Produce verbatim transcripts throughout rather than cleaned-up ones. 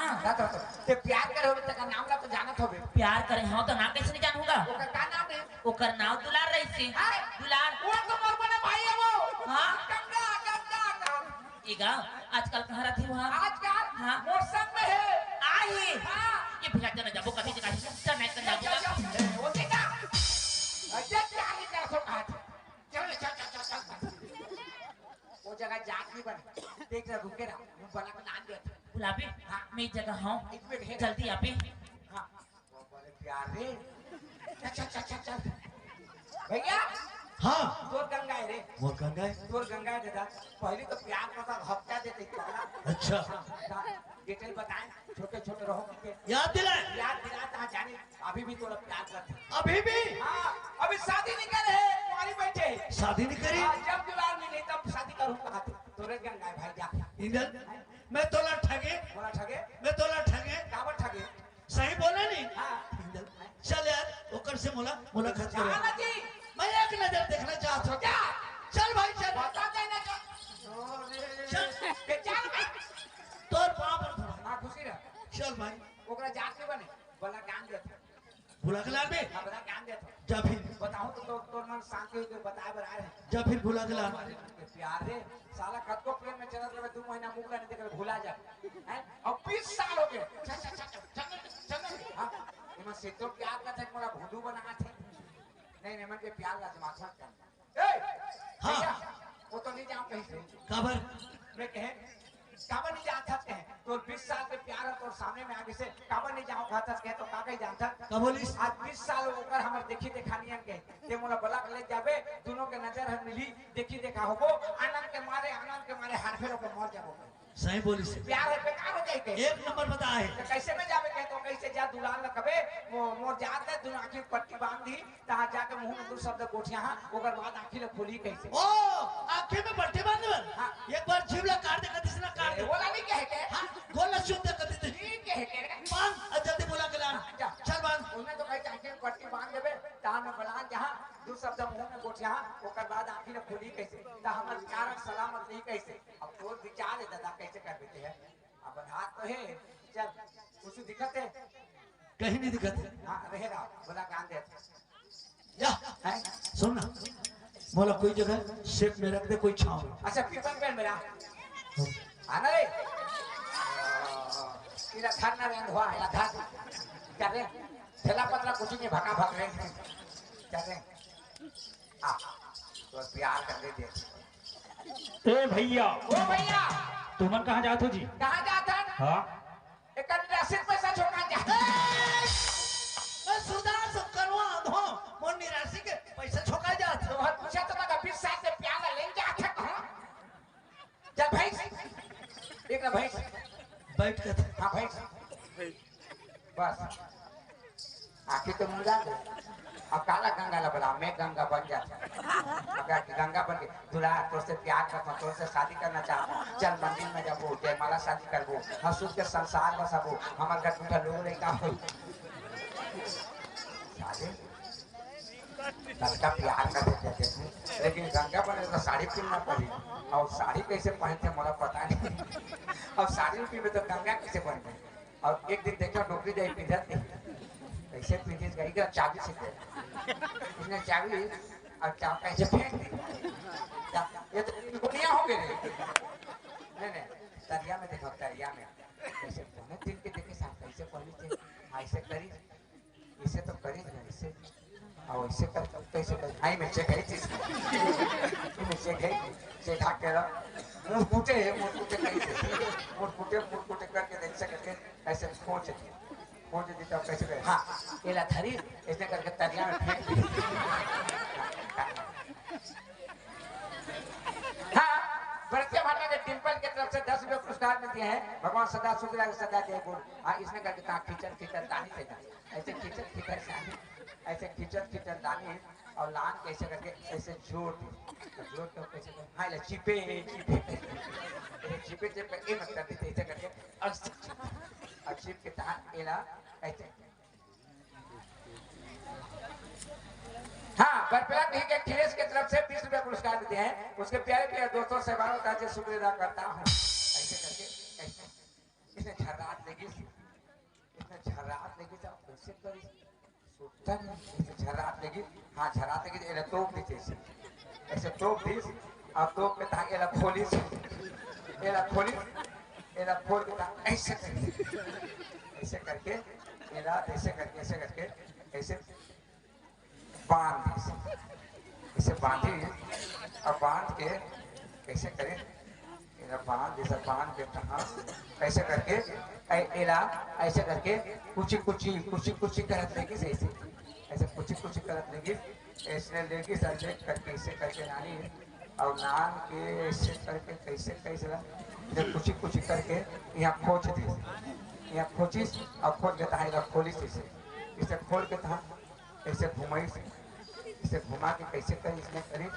हाँ। ना तो, तो, ते प्यार करे होबे, तेकर नाम ला तो जानत होबे। प्यार करे हंव तो नाम कइसे नइ जानहूं गा? ओकर का नाम हे? ओकर नाम दुलार रहिसे। हाय। दुलार। वो तो मोर बड़े भाई हे वो। हाँ। गंगा, गंगा, गंगा। ए गा, आजकल कहाँ रहिथे वो? आजकल हाँ। मोर संग में हे। आही। हाँ। ए भैया, चल ना जाबो, कभी जगह चल ना, चल ना जाबो। ए, वो देखा। अरे, क्या नहीं कर सो आज? चल, चल, चल, चल, चल। वो जगह जात नहीं बने। देख रहा, रुके रहा। वो बला के लान दे। बुलाबे? हाँ। मैं एक जगह हंव। एक मिनट, हे। जल्दी आबे। हाँ। वो बोले, "प्यार रे।" चल, चल, चल, चल, चल। भैया। हाँ। तोर गंगा हे रे। मोर गंगा हे। तोर गंगा हे दादा। पहली तो प्यार का सब हफ्ता देते पगला। अच्छा। हाँ, दा-, detail बताएं, छोटे-छोटे रहो के। याद दिलाए। याद दिला, ता जाने, अभी भी तोला प्यार करथे। अभी भी? हाँ, अभी शादी नहीं करे हे, कुंवारी बैठे हे। शादी नहीं करी? हाँ, जब दुलार मिली, तब शादी करूँ कहा थे। तोरे गंगा हे भाई, जा। इंदल, मैं तोला ठगे? बोला ठगे? मैं तोला ठगे? काबर ठगे? सही बोला नहीं? हाँ। चल यार, ओकर से मुला-, मुलाकात करो। जाना जी। मैं एक नजर देखना चाहता हूँ। जा। चल भाई, चल। बता देना तो। चल। बे, चल भाई। तोर पाँव पर धरा। हाँ, खुशी रह। चल भाई। ओकरा जात के बने, बोला ज्ञान देता। भुला के लान बे। हाँ, बोला ज्ञान देता। जा फिर। बताऊँ तो तोर, तोर मन शांति हो के बताए बर आए हैं। जा फिर भुला के लान। अरे, प्यार रे, साला कतको प्रेम में चलत रहे, दू महीना मुख ला नहीं देख रहे, भुला जा। हैं? अब बीस साल हो गए। चल, चल, चल, चल, चल, चल, चल। हाँ, एमन से तो प्यार का थे, मोला भोंदू बना थे। नहीं, नहीं, मन के प्यार ला जमा मत कर। ए, हाँ। भैया, वो तो नहीं जाओ कहीं से। काबर? मैं कहे, काबर नहीं जात हस कहे? तोर बीस साल के प्यार है, तोर सामने में आगे से काबर नहीं जाओ कहत हस कहे, तो का कही जानत हस? का बोलिस? आज बीस साल ओकर हमर देखी देखा नियन के। ते मोला बला के ले जाबे, दोनों के नजर हर मिली, देखी देखा होबो, आनंद के मारे, आनंद के मारे हड़फे होके मर जाबो। सही बोलिस। प्यार है बेकार हो जाए के। एक नंबर बताए। तो कैसे में जाबे कहे, तो कैसे जा दुलार ल कबे, मो-, मोर जात है, दोनों आँखी पट्टी बांध दी, तहाँ जाके मुंह में दू शब्द गोठिया, हाँ, ओकर बाद आँखी ल खोली कैसे? ओ, आँखी में पट्टी बांध देबे? हाँ। एक बार जीभ ला काट दे, कतिस ना काट ए, दे। बोला नहीं कहे के? हाँ, गोल ला शुद्ध कर दे। नहीं कहे के रे। बांध, अब जल्दी बोला के ला। हाँ, जा। चल बांध। उन्हें तो कही आँखी में पट्टी बांध देबे, तहाँ में बलान जहाँ, दू शब्द मुंह में गोठिया, ओकर बाद आँखी ल खोली कैसे? त हमर प्यार सलामत नहीं कैसे? अब तोर विचार है दादा, कैसे कर देते हैं? अब हाथ तो है, चल, कुछ दिक्कत है? कहीं नहीं दिक्कत है। हाँ, रहे रहा, बोला कान दे। या, हैं? सुन ना, बोला कोई जगह सेफ में रख दे, कोई छाँव में। अच्छा, पीपल पेड़ मेरा। आना रे। इला धर ना रे, अंधवा, इला धर। क्या रे? ठेला पतला कुछ नहीं, भका भक रे। क्या रे? आ, तो प्यार कर दे दे। ए भैया, ओ भैया, तुमन कहाँ जात हो जी? कहाँ जात हन? हाँ। एक निराशित पैसा छोका जा। ए, मैं सुरदास कनवा अंधो, मोर निराशि के पैसा छोका जात। तो हर पूछा तो लगा बीस साल से प्याला लेन जात है कहाँ? चल भैंस, एक ना भैंस। बैठ के। हाँ भैंस। बस। आखिर तो मुंह जाके। अब काला गंगा ला बला, मैं गंगा बन जाता। अगर कि गंगा बन के, "दुलार, तोर से प्यार करता हूँ, तोर से शादी करना चाहता हूँ, चल मंदिर में जाबो, जयमाला शादी करबो, हंसुर के संसार बसाबो, हमारे घर टूटा लोग लड़का हो।" शादी? लड़का प्यार कर देते थे, लेकिन गंगा बने तो साड़ी पहनना पड़ी। और साड़ी कैसे पहनते, मोला पता नहीं। और साड़ी पहनबे तो गंगा कैसे बन गई? और एक दिन देखा, डोकरी जाई पींधत नहीं। कैसे पींधिस गई का चाबी से दे। उसने चाबी और चाबी कैसे फेंक दी। क्या? ये तो दुनिया हो गई रे। नहीं, नहीं, तरिया में देखो, तरिया में। कैसे पहले दिन के देखे साहब, कैसे पहले थे, ऐसे करी, इसे तो करी ना, इसे। और इसे कर, कैसे कर, आई मैं चेक है चीज। मैं चेक है, चेक हाथ के रहा। मुंह फूटे है, मुंह फूटे कैसे? मुंह फूटे, मुंह फूटे करके देख से करके ऐसे खोज दे। खोज दे तब कैसे करे? हाँ, एला धरी, ऐसे करके तरिया में फेंक दी। हाँ, व्रतिया माता के डिंपल के तरफ से दस रुपये पुरस्कार मिलती है। भगवान सदा सुख रहे, सदा जय बोल। हाँ, इसने करके कहा, खींचत, खींचत, दानी से दानी। ऐसे खींचत, खींचत, दानी। ऐसे खींचत, खींचत, दानी। और लान कैसे करके ऐसे जोड़ दी। तो जोड़ के कैसे कर-, हाँ, ले, चिपे, चिपे। ऐसे चिपे, चिपे, ये मत कर देते, ऐसे करके। और चिप, और चिप के तहत एला ऐसे। हाँ, बरपेला डी के अखिलेश के तरफ से बीस रुपया पुरस्कार देते हैं। उसके प्यारे प्यारे दोस्तों से बारह ताजे शुक्रिया अदा करता हूँ। ऐसे करके, ऐसे। इसने झर्राट लेगी। कइसे करिस? सुत्ता नहीं, अइसे झर्रात लगिस, हाँ, झर्रात लगिस, एला तोप दिस अइसे, अइसे तोप दिस, अउ तोप के तहाँ एला खोलिस, एला खोलिस, एला खोल के तहाँ अइसे करिस, अइसे करके, एला अइसे करके, अइसे करके, अइसे बांध दिस, अइसे बांधिस, अउ बांध के कइसे करे, एला बांध, जइसे बांध के तहाँ, अइसे करके, ए-, एला, अइसे करके, कुची, कुची, कुची, कुची करत लेगिस, अइसे, अइसे कुची, कुची करत लेगिस, अइसने लेगिस, अइसे करके, अइसे करके नानी, अउ नान के अइसे करके, कइसे, कइसे ला, जब कुची, कुची करके, इहाँ खोंच दिस, इहाँ खोंचिस, अउ खोंच के तहाँ एला खोलिस, अइसे, अइसे खोल के तहाँ, अइसे घुमाइस, अइसे घुमा के कइसे करिस, अइसने करिस,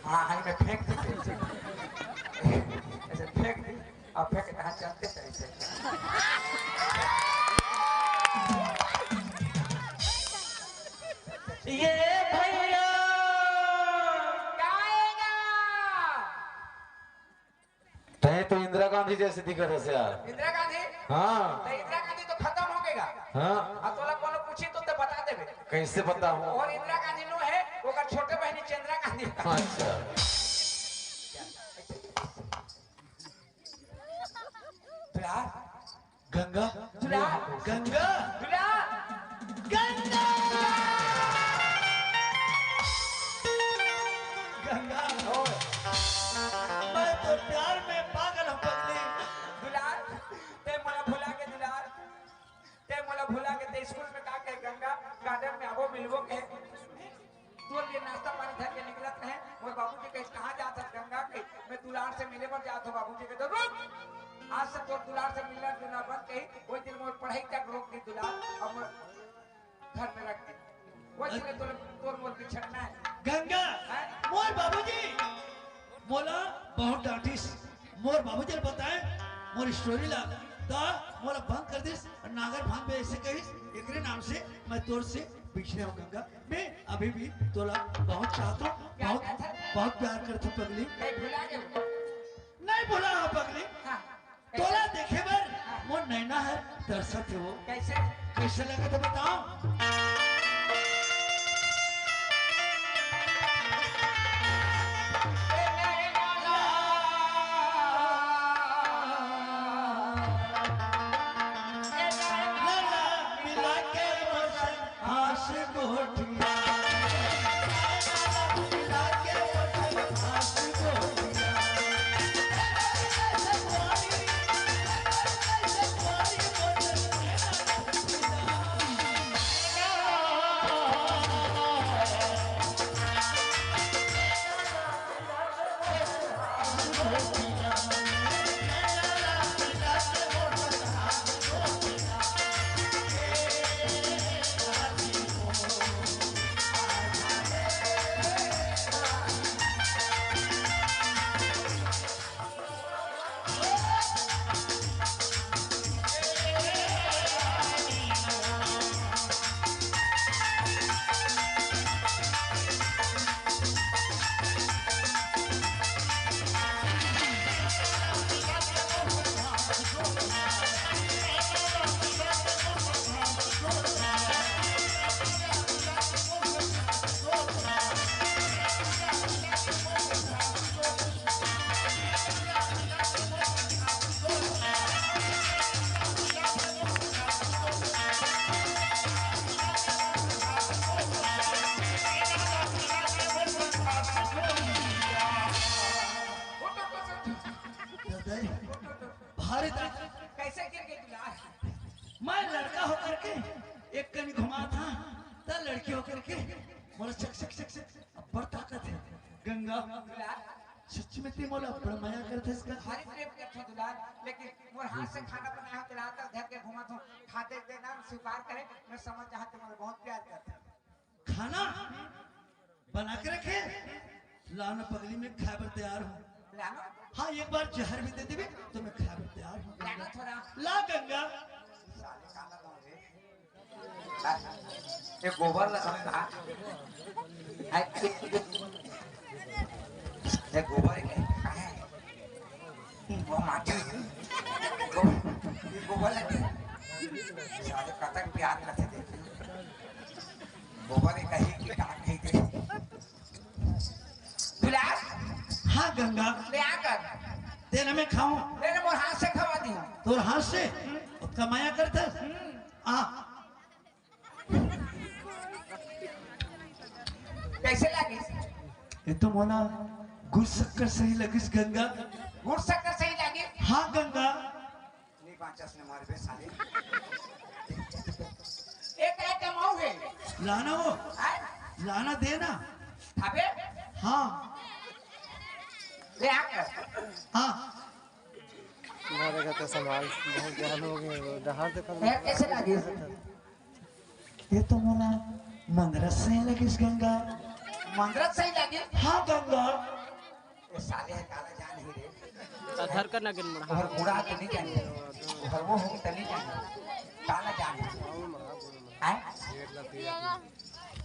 हाँ, हाँ, एमे फेंक दिस, अइसे, अइसे फेंक दिस, अउ फेंक के कहाँ चलते चले, चले। ये भैया। गाएगा। तैं तो इंदिरा गांधी जइसे दिखत हस यार। इंदिरा गांधी? हाँ। त इंदिरा गांधी तो खतम हो गे गा। हाँ। अब तोला कोनो पूछी तो ते बता देबे। कइसे बताहूँ? अउ इंदिरा गांधी नो हे, ओकर छोटे बहिनी चंद्रा गांधी। अच्छा। दुलार। गंगा। दुलार। गंगा। दुलार। गंगा। गंगा। मैं तो प्यार में पागल हूँ पगली। दुलार, ते मोला भुला गे दुलार, ते मोला भुला गे, ते स्कूल में का कहे, गंगा गार्डन में आबो मिलबो कहे। तोर लिए नाश्ता पानी धर के निकलत रहे। मोर बाबूजी कहे, "कहाँ जात हस गंगा?" कहे, "मैं दुलार से मिले बर जात हूँ बाबूजी।" कहे, "रुक, आज से तोर दुलार से मिलना जुलना बंद।" कही, वही दिन मोर पढ़ाई तक रोक दी दुलार। अब मोर घर में रख दी। वही दिन तोर, तोर मोर बिछड़ना है। गंगा, हैं? मोर बाबूजी मोला बहुत डांटिस। मोर बाबूजी ल बताए मोर स्टोरी ला, त मोला बंद कर दिस। नागर भान में अइसे कहिस, एकरे नाम से मैं तोर से बिछड़े हूँ गंगा। मैं अभी भी तोला बहुत चाहत हूँ, बहुत, बहुत प्यार करत हूँ पगली। नहीं भुला गे। नहीं भुला हूँ पगली। हाँ। तोला देखे बर मोर नैना हर तरसत हे वो। कइसे? कइसे लगत हे बताओ? भारी ताकत। कइसे गिर गे दुलार? मैं लड़का होकर के एक कनी घुमात हूँ, त लड़की होकर के मोला चक, चक, चक, चक, अब्बड़ ताकत हे। गंगा, दुलार। सच में ते मोला अब्बड़ मया करत हस का? भारी प्रेम करत हूँ दुलार, लेकिन मोर हाथ से खाना बनाए हो, तेला हाथ धर के घुमात हूँ, खाते देना स्वीकार करे, मैं समझ जाहूँ ते मोला बहुत प्यार करत हस। खाना बना के रखे, लाना पगली, मैं खाए बर तैयार हूँ। लाना? हाँ, एक बार जहर भी दे देबे तो मैं खाए बर तैयार हूँ। लाना थोड़ा। ला गंगा। साले काला गाँव रे। ये गोबर ला समझा। हाय, ये गोबर है, कहाँ है? वो माटी। गोबर, ये गोबर लगे। साले कतक प्यार करते। कमाया करथस? आ। कइसे लागिस? ये तो मोला गुड़ शक्कर सही लगिस गंगा। गुड़ शक्कर सही लागिस? हाँ गंगा। नहीं बाँचस ने मारबे साले। एक आइटम अउ हे। लाना वो। आय? लाना देना। अबे? हाँ। ले आ कर। हाँ। मारे का तो संभाल, बहुत ज्ञान हो गए, डहार देखा ए, कइसे लागिस? ये तो मोला मंदरस सही लगिस गंगा। मंदरस सही लागिस? हाँ गंगा। ये साले हे काला जान ही रे। अधर का नगन मड़ा। और बूढ़ा तो नहीं जाने। और वो हो तो नहीं जाने। काला जान ही। हैं?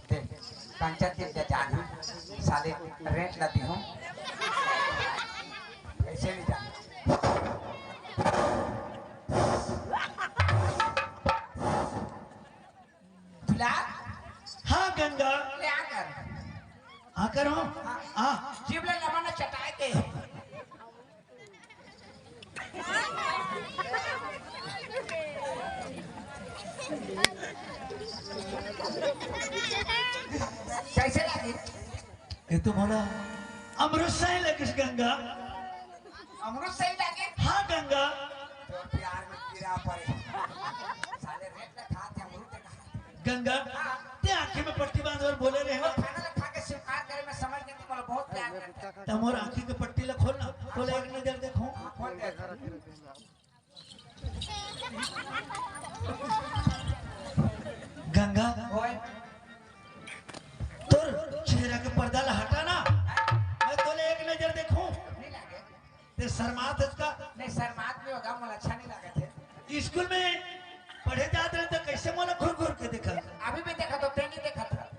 देख, पंचायत के जा जान ही। साले रेंट ला दी हूँ। ऐसे नहीं जाने। दुलार? हाँ गंगा। ले आ कर। हाँ करो। हाँ। हाँ। जीभ ले लमन चटाए के। कइसे लागिस? ये तो मोला अमरूद सही लगिस गंगा। अमरूद सही लागिस? हाँ गंगा। तोर प्यार में कीड़ा पड़े। साले रेंट ला खाथे अमरूद के कहा। गंगा, हाँ। ते आँखी में पट्टी बांधे अउ बोले रहे। वो खाना ला खा के स्वीकार करे, मैं समझ गया तू मोला बहुत प्यार करथे। त मोर आँखी के पट्टी ला खोल ना, तोला एक नजर देखूं। हाँ, खोल दे। गंगा, ओए। तोर चेहरा के पर्दा ला हटा ना, मैं तोला एक नजर देखूं। नहीं लागे। ते शर्मात हस का? नहीं, शर्मात नहीं होगा, मोला अच्छा नहीं लागत हे। स्कूल में पढ़े जात रहे तो कइसे मोला घूर घूर के देखा? अभी भी देखा तो ते नहीं देखा था।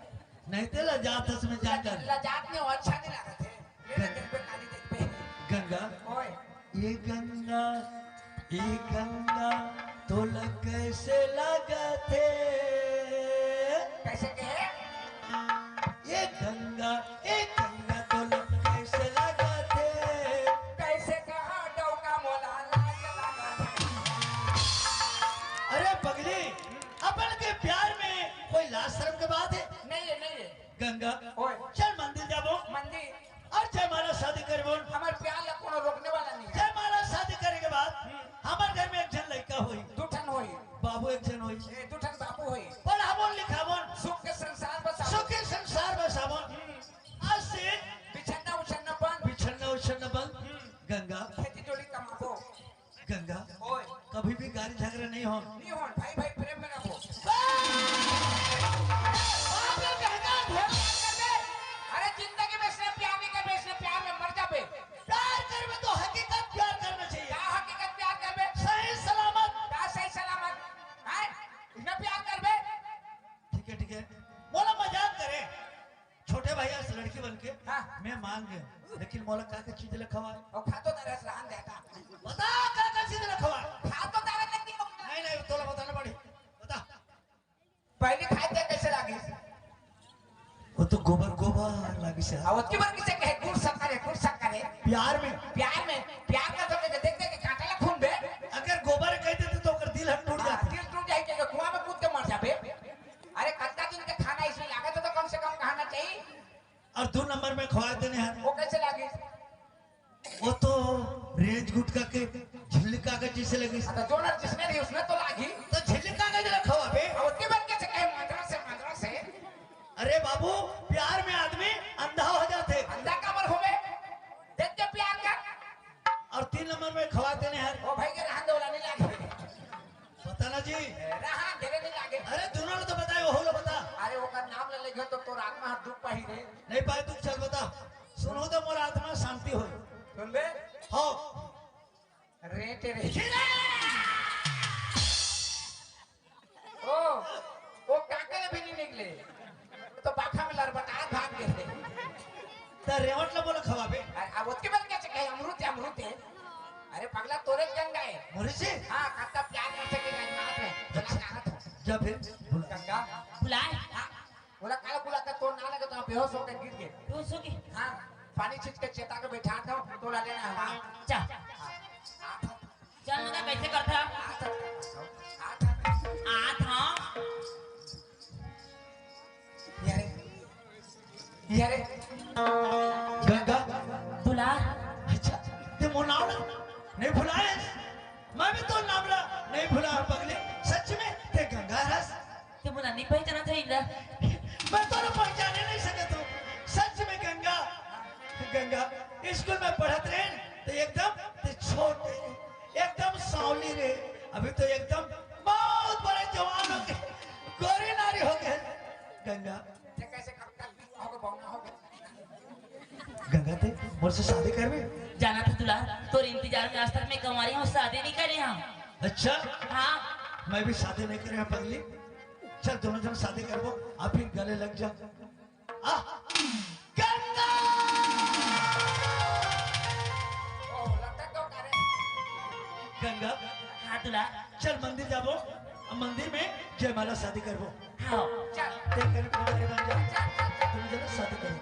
नहीं ते लजात हस में जाकर। लजात नहीं हो, अच्छा नहीं लागत हे। ले ले, देख पे काली देख पे। गंगा। ओए। ये गंगा, ये गंगा, तोला कइसे लागत हे? कइसे कहे? ये गंगा, ये गंगा, तोला कइसे लागत हे? कइसे कहा डौका मोला लाज लागत हे? अरे पगली, अपन के प्यार में कोई लाज शर्म के बात हे? नहीं हे, नहीं हे। गंगा, ओए। चल मंदिर जाबो। मंदिर? अउ जयमाला शादी करबो। हमर प्यार ला कोनो रोकने वाला नहीं हे। जयमाला शादी करे के बाद हम्म। हमर घर में एक झन लइका होई। दू ठन होई। बाबू एक झन होई। ए, दू ठन बाबू होई। पढ़ाबोन लिखाबोन। सुख के संसार बसाबोन। सुख के संसार बसाबोन। हम्म। आज से बिछन्ना उछन्ना बंद। बिछन्ना उछन्ना बंद। हम्म। गंगा। खेती जोड़ी कमाबो। गंगा, ओए। कभी भी गारी झगरा नहीं हो। नहीं हो, भाई भाई प्रेम में रहो। बाप रे गंगा, ढेर प्यार कर दे। अरे जिंदगी में इसने प्यार नहीं कर, इसने प्यार में मर जाबे। प्यार करबे तो हकीकत प्यार करना चाहिए। का हकीकत प्यार करबे? सही सलामत। का सही सलामत? हैं? इसने प्यार करबे? ठीक है, ठीक है। मोला मजाक करे। छोटे भैया से लड़की बन के हाँ। मैं मान गया, लेकिन मोला का का चीज ला खवा? अउ खा तो तारा से रहन देता। बता का का चीज ला खवा? खा तो तारा लग गई। नहीं, नहीं, तोला बताना पड़ी। बता। पहली खाए थे कइसे लागिस? वो तो गोबर, गोबर लागिस हे। अब ओतकी बार किसे कहे गुड़ शक्कर हे, गुड़ शक्कर हे। प्यार में। प्यार में, प्यार का तो देख देख के कांटा ला खून बे। अगर गोबर कह देते तो ओकर दिल हट टूट हाँ, जाता। दिल टूट जाए के कुआं में कूद के मर जाबे। अरे कतका दिन के खाना इसमें लागत हे तो कम से कम कहना चाहिए। अउ दू नंबर में खवाए तेने हर। वो कइसे लागिस? वो तो रेंज गुटखा के झिल्ली कागज जइसे लगिस। अच्छा, जो ना जिसने रही उसने तो लागी। तो झिल्ली कागज ला खवाबे। अब ओतकी बार कइसे कहे मंदरा से, मंदरा से? अरे बाबू, प्यार में आदमी अंधा हो जाथे। अंधा काबर होबे? देख के प्यार कर। अउ तीन नंबर में खवाए तेने हर। ओ भाई के रहन दे, ओला नहीं लागे। बता ना जी। रहा, तेरे नहीं लागे। अरे दोनों ला तो बताए, ओहू ला बता। अरे ओकर नाम ले लेगे तो तोर आत्मा ह दुख पाही रे। नहीं पाए तू, चल बता। सुनहूं तो मोर आत्मा शांति होय। सुनबे? हो। रे तेरे। ओ, ओ काका ले भी नहीं निकले। तो बाखा में लरबटा भाग गए। त रेवट ला बोला खवाबे। अरे, अब ओतकी बार कइसे कहे, अमरूद हे, अमरूद हे। अरे पगला, तोरे गंगा हे। मोरे से? हाँ, कतका प्यार कर सके गंगा में। बोला अच्छा। कहाँ था? जा फिर, बुला। गंगा। बुलाए? हाँ। बोला, काला बुला के तोर ना लगे तो हम बेहोश होकर गिर गए। बेहोश हो गए? हाँ, पानी छींच के चेता के बैठा था, तोला लेना है वहाँ। जा। हाँ, हाँ, था। चल ना, कैसे करथा? आत हंव। ये रे, ये रे। गंगा। दुलार। अच्छा, ते मोर नाम ला नहीं भुलाए। मैं भी तो नाम ला नहीं भुला हंव पगली। सच में ते गंगा हरस? ते मोला नहीं पहचानत हे इंदर? मैं तोला पहचाने नहीं सकत हंव। सच में गंगा, गंगा, स्कूल में पढ़त रहेन तो एकदम ते छोटे, एकदम सांवली रहे, अभी तो एकदम बहुत बड़े जवान हो गए, गोरी नारी हो गए। गंगा, ते कैसे कब तक होगे, बौना होगे? गंगा, ते मोर से शादी करबे? जानथस दुलार, तोर इंतजार में आज तक मैं कंवारी हंव, शादी नहीं करे हंव। अच्छा? हाँ। मैं भी शादी नहीं करे हंव पगली। चल, दोनों झन शादी करबो, अभी गले लग जा। आ, गंगा! ओ, लगता तो करे। गंगा। हाँ दुलार। चल मंदिर जाबो, मंदिर में जयमाला शादी करबो। हाँ। चल। ते करे तुम्हारे बन जा। चल, चल, चल। तुम जरा शादी करो।